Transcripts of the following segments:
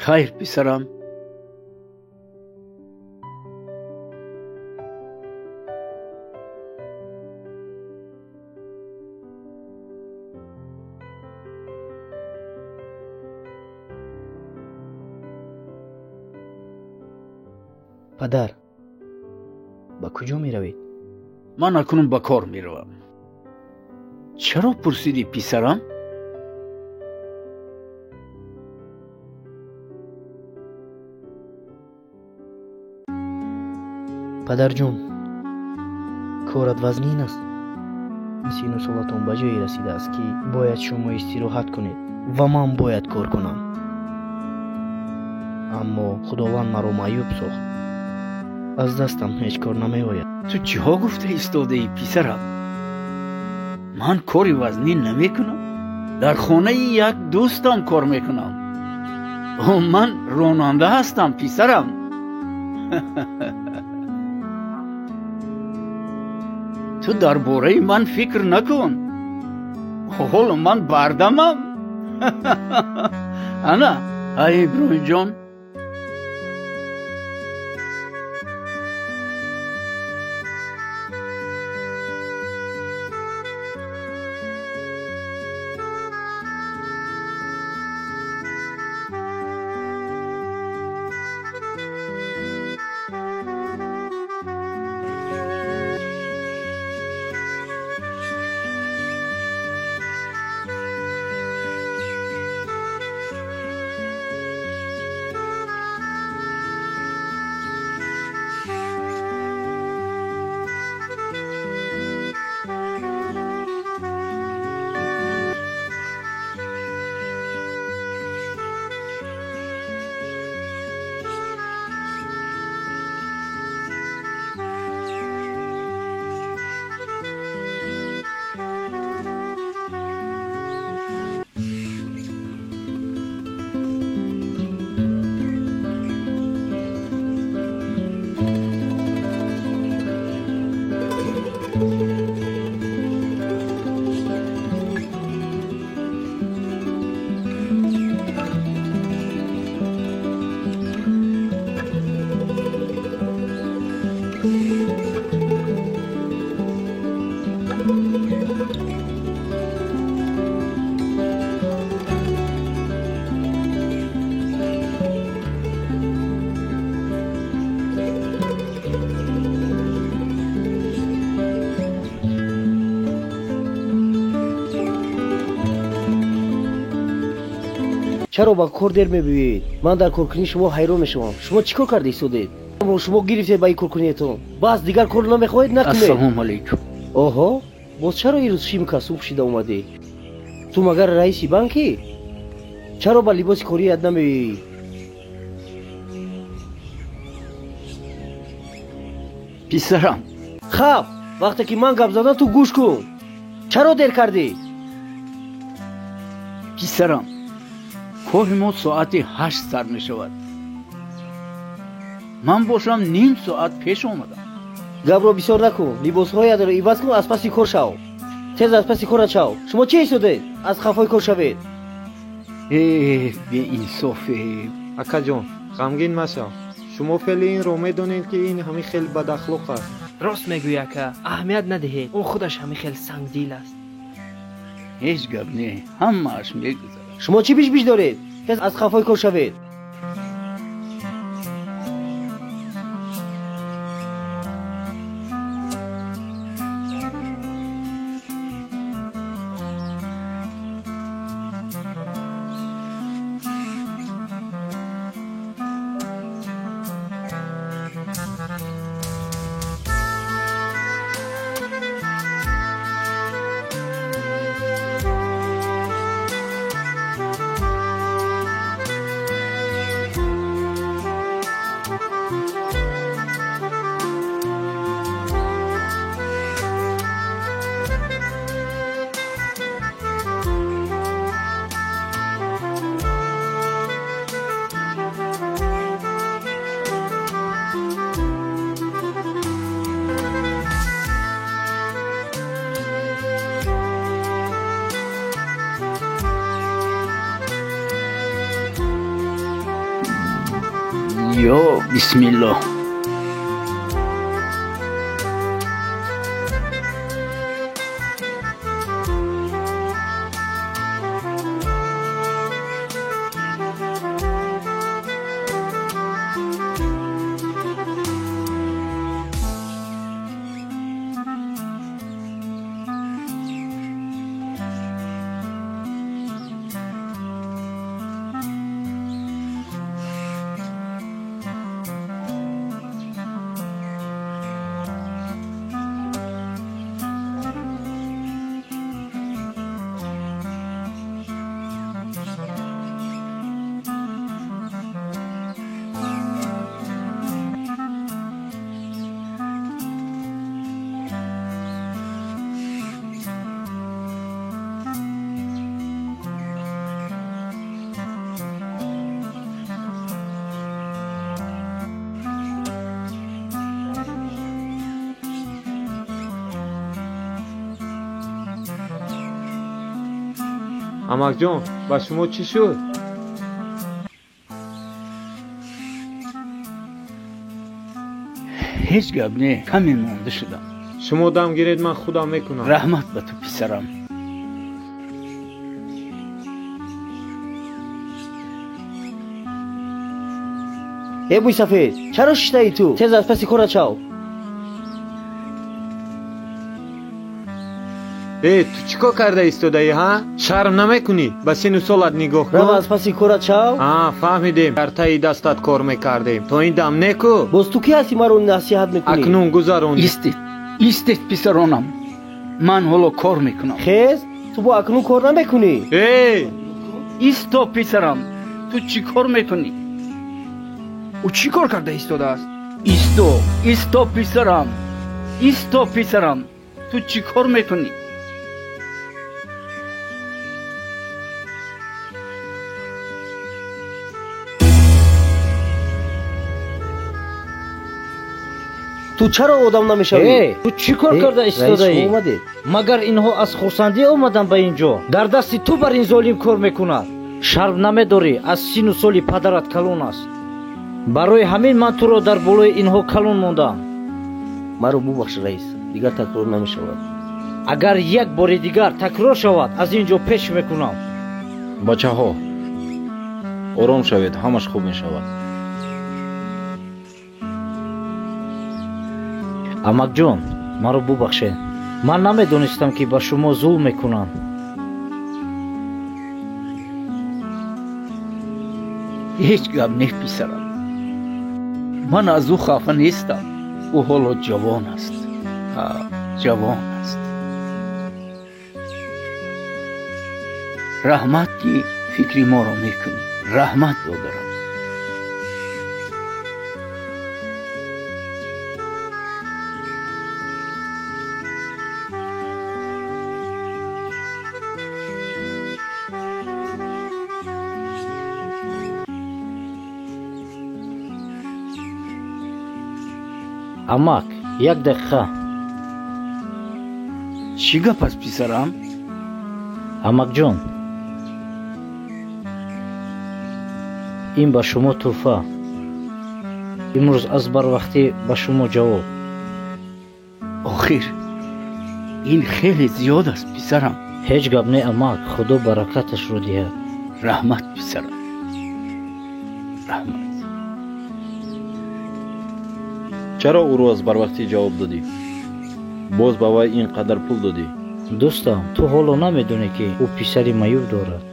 Хайр, писарам. Падар, ба куҷо меравед? Ман акнун ба кор меравам. Чаро пурсидӣ, писарам? Падарҷон, корат вазнин аст. Сину солатон ба ҷое расидааст, ки бояд шумо истироҳат кунед ва ман бояд кор кунам. Аммо Худованд маро маъюб сохт. Аз дастам ҳеҷ кор намеояд. Ту чиҳо гуфта истодаӣ, писарам? Ман кори вазнин намекунам. Дар хонаи як дӯстам кор мекунам. Ман ронанда ҳастам, писарам. Ту дар бораи ман фикр накун. Ҳоло ман бардамам. Ана, ай Иброҳимҷон. Чаро ба кор дер мебиёед? Ман дар коркунии шумо ҳайрон мешавам. Шумо чӣ кор карда истодед? Шумо гирифтед ба ин коркуниятон. Бас дигар кор намехоҳед накунед. Ассалому алайкум. Оҳо, боз чаро ирӯз шимка субҳ шида омадӣ? Ту магар раиси банкӣ? Чаро ба либоси корият намеоӣ? Писарам. Хаб, вақте ки ман гап задам ту гӯш кун. Чаро дер кардӣ? Писарам, кори мо соати 8 сар мешавад. Ман бошам ним соат пеш омадам. Гапро бисёр накун, либосҳоятро иваз кун, аз паси кор шав. Тез аз паси корат шав. Шумо чӣ истодед? Аз хафои кор шавед. Э, беинсофе. Акаҷон, ғамгин машав. Шумо феъли инро медонед, ки ин ҳамин хел бадахлоқ аст. Рост мегӯӣ, ака. Аҳамият надиҳед. Ӯ худаш ҳамин хел сангдил аст. Ҳеҷ гап не, ҳамааш мегузарад. Шумо чӣ бишбиш доред? Тез аз хафои кор шавед. Ё бисмиллоҳ. Амакҷон, ба шумо чӣ шуд? Ҳеҷ гап не, каме монда шудам. Шумо дам гиред, ман худам мекунам. Раҳмат ба ту писарам. Э мӯйсафед, чаро шиштаӣ ту? Тез аз паси корат шав. Э, ту чӣ кор карда истодаӣ, ҳа? Шарм намекунӣ? Ба сину солат нигоҳ кун. Рав аз паси корат шав. А, фаҳмидем. Дар таи дастат кор мекардем. То ин дам неку? Боз ту кӣ ҳастӣ маро насиҳат мекунӣ? Акнун гузаронӣ. Истед, истед писаронам. Ман ҳоло кор мекунам. Хез, ту бо акнун кор намекунӣ. Э! Исто писарам, ту чӣ кор мекунӣ? Ӯ чӣ кор карда истодааст? Исто, исто писарам. Исто писарам, ту чӣ кор мекунӣ? Ту чаро одам намешавӣ? Ту чӣ кор карда истодаӣ? Магар инҳо аз хурсандӣ омаданд ба ин ҷо? Дар дасти ту бар ин золим кор мекунад. Шарм намедорӣ, аз сину соли падарат калон аст. Барои ҳамин ман туро дар болои инҳо калон мондам. Маро бубахш раис, дигар такрор намешавад. Агар як бори дигар такрор шавад, аз ин ҷо пеш мекунам. Бачаҳо, ором шавед, ҳамаш хуб мешавад. Амакҷон, маро бубахшед. Ман намедонистам, ки ба шумо зулм мекунам. Ҳеҷ гап не писарам. Ман аз ӯ хафа нестам. Ӯ ҳоло ҷавон аст. Ҷавон аст. Раҳмат, ки фикри моро мекунӣ. Раҳмат додарам. Амак, як дақиқа. Чӣ гап аст писарам? Амакҷон, ин ба шумо тӯҳфа. Имрӯз аз барвақтӣ ба шумо ҷавоб. Охир, ин хеле зиёд аст писарам. Ҳеҷ гап не амак, Худо баракаташро диҳад. Раҳмат писарам, раҳмат. Чаро ӯро аз барвақтӣ ҷавоб додӣ? Боз ба вай ин қадар пул додӣ? Дӯстам, ту ҳоло намедонӣ, ки ӯ писари маюб дорад.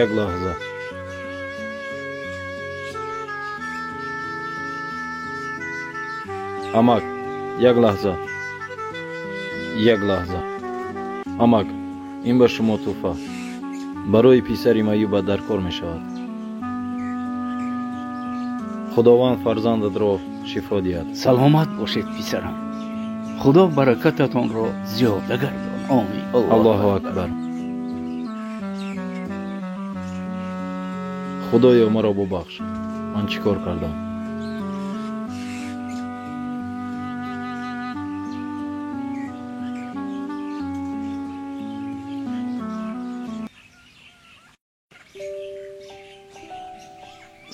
Як лаҳза. Амак, як лаҳза. Як лаҳза. Амак, ин ба шумо тӯҳфа. Барои писари маюба дар кор мешавад. Худованд фарзандатро шифо диҳад. Саломат бошед писарам. Худо баракататонро зиёда гардон. Омин. Аллоҳу акбар. Худоё, маро бубахш. Ман чӣ кор кардам?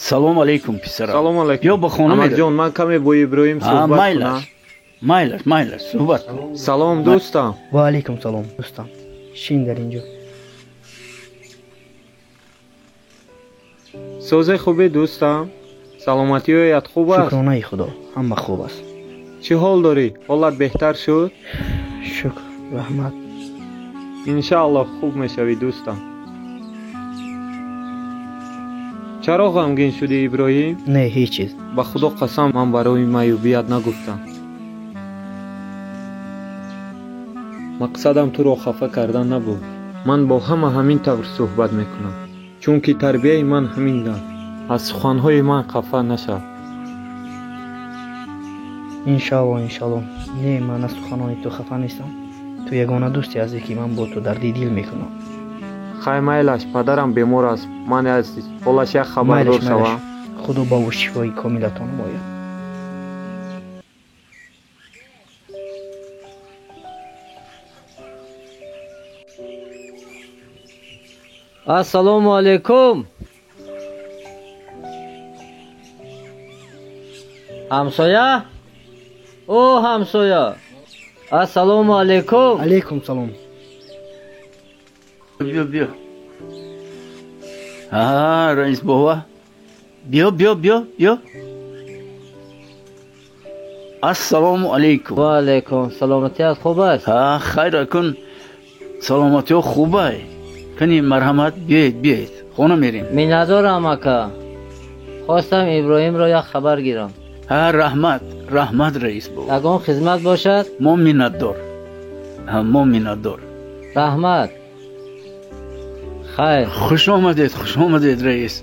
Салом алейкум, писарам. Салом алейкум. Биё ба хона меравем. Амакҷон, ман каме бо Иброҳим суҳбат кунам. Майлаш, майлаш, суҳбат кун. Салом, дӯстам. Ва алейкум салом, дӯстам. Шин дар инҷо. Созе хубе, дӯстам? Саломатиҳоят хуб аст? Шукронаи Худо, ҳама хуб аст. Чӣ ҳол дорӣ? Ҳолат беҳтар шуд? Шукр, раҳмат. Иншааллоҳ хуб мешавӣ, дӯстам. Чаро ғамгин шудӣ, Иброҳим? Не, ҳеҷ чиз. Ба Худо қасам, ман барои маъюбият нагуфтам. Мақсадам туро хафа кардан набуд. Ман бо ҳама ҳамин тавр суҳбат мекунам, чунки тарбияи ман ҳамин аст. Аз суханҳои ман хафа нашав. Иншаалло, иншаалло. Не, ман аз суханони ту хафа нестам. Ту ягона дӯсте ҳастӣ, ки ман бо ту дарди дил мекунам. Хай, майлаш, падарам бемор аст. Ман аз ҳолаш як хабардор шавам. Худо ба ӯ шифои комилатон намояд. Ассалому алайкум. Ҳамсоя? О, ҳамсоя. Ассалому алайкум. Алайкум салом. Биё, биё. Аҳа, раис бова. Биё, биё, биё, биё. Ассалому алайкум. Ва алайкум. Саломатият хуб аст? Ҳа, хайр акун. Саломатиё хубай. Кани марҳамат, биёед, биёед. Хона мерем. Миннатдорам, ака. Хостам Иброҳимро як хабар гирам. Ҳа, раҳмат, раҳмат, раис бова. Ягон хизмат бошад? Мо миннатдор. Ҳа, мо миннатдор. Раҳмат. Хайр. Хуш омадед, хуш омадед, раис.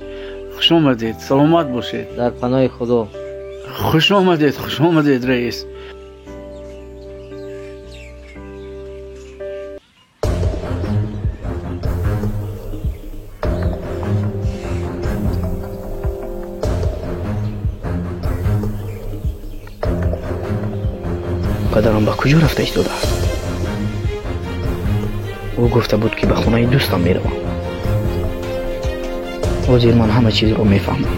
Хуш омадед, саломат бошед. Дар паноҳи Худо. Хуш омадед, хуш омадед, раис. Падарам ба куҷо рафта истодааст? Ӯ гуфта буд, ки ба хонаи дӯстам меравам. Ҳозир ман ҳама чизро мефаҳмам.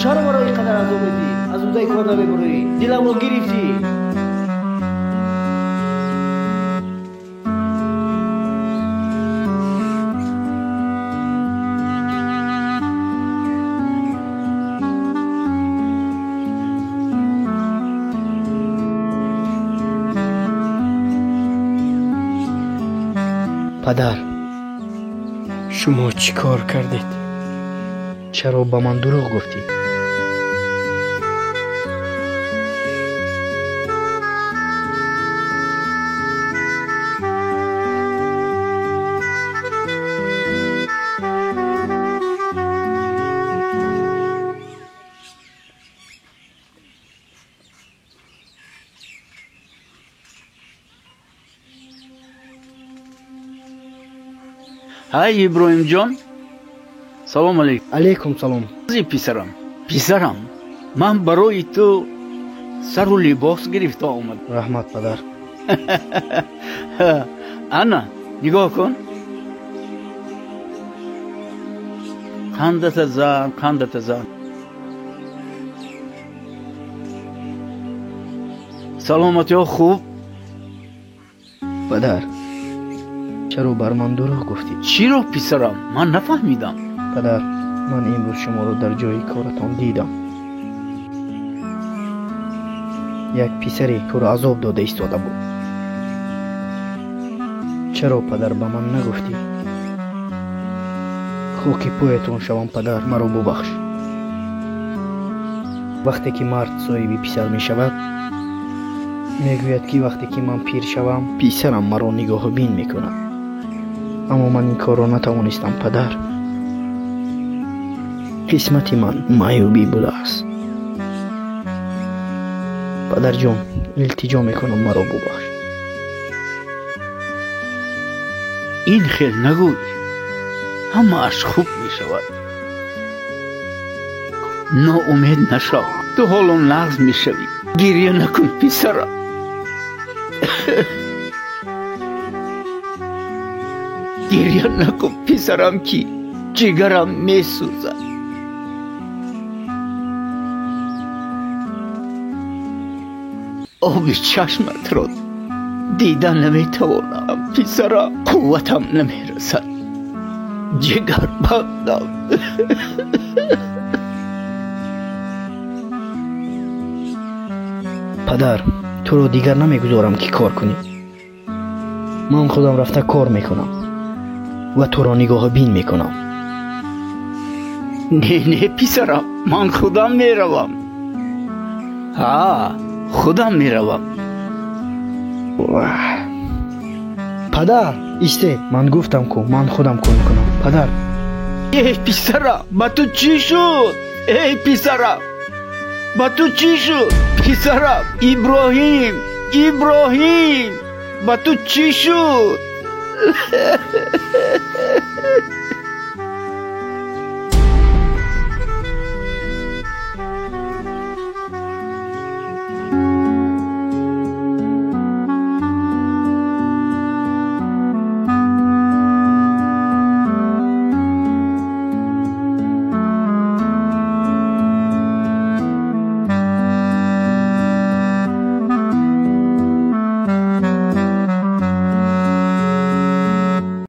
Чаро маро ин қадар азоб медиҳӣ? Аз ӯдаи кор намебурӣ? Диламро гирифтӣ. Падар, шумо чӣ кор кардед? Чаро ба ман дурӯғ гуфтӣ? Ҳай, Иброҳимҷон. Салом алейкум. Алейкум салом. Писарам, писарам, ман барои ту сару либос гирифта омадам. Раҳмат, падар. Ана, нигоҳ кун. Қандата зан, қандата зан. Саломатиҳо хуб? Падар, чаро бар ман дурӯғ гуфтӣ? Чиро, писарам? Ман нафаҳмидам. Падар, ман имрӯз шуморо дар ҷои коратон дидам. Як писаре туро азоб дода истода буд. Чаро, падар, ба ман нагуфтӣ? Хоки поятон шавам, падар, маро бубахш. Вақте ки мард соҳиби писар мешавад, мегӯяд ки вақте ки ман пир шавам, писарам маро нигоҳубин мекунад. Аммо ман ин корро натавонистам, падар. Қисмати ман маъюбӣ будааст. Падарҷон, илтиҷо мекунам, маро бубахш. Ин хел нагӯй, ҳамааш хуб мешавад. Ноумед нашав, ту ҳоло нағз мешавӣ. Гирья накун, писарам. Гирья накун, писарам, ки ҷигарам месӯзад. Оби чашматро дида наметавонам, писарам. Қувватам намерасад. Ҷигарбандам. Падар, туро дигар намегузорам ки кор кунӣ. Ман худам рафта кор мекунам ва туро нигоҳубин мекунам. Не, не, писарам, ман худам меравам. Ҳа, худам меравам. Падар, истед, ман гуфтам ку ман худам кор мекунам. Падар. Эй писарам, ба ту чӣ шуд? Эй писарам, ба ту чӣ шуд? Писарам, Иброҳим, Иброҳим, ба ту чӣ шуд?